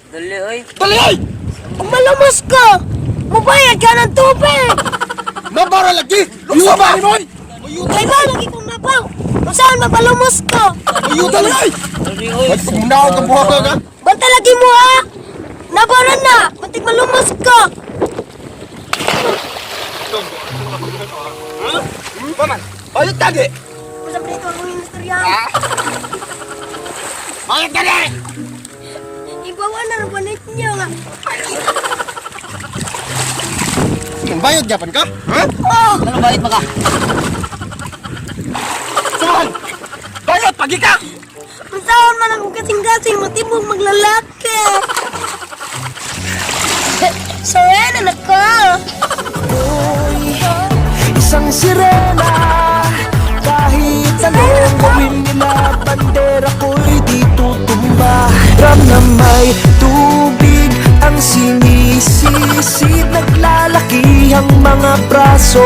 Dali oy. Dali ay! Kung malumos ka, mubayad ka ng tubig. Nabara lagi! Luksa ba ni Moy? Kay ba, lagi kong nabaw. Kung saan mapalumos ka. Uyuta lagi ay! Dali oy. Ay, pagmundaw ka buha ka ka! Banta lagi mo ha. Nabaran na. Muntik malumos ka. Paman, bayot tagi! Masam dito ang istorya. Bayot tagi! Ibawa na ang panit niyo nga. Bayot japan ka? Ha? Oh, Ano bayad pa ka? Suman! Bayot pagi ka! kung saan man ang kasing-kasing matibong maglalaki. Sorry na nako. Isang sirena. Kahit anong gawin nila, bandera ko'y di tutumba. Ram na may tubig ang sinisisid. Naglalaki ang mga braso.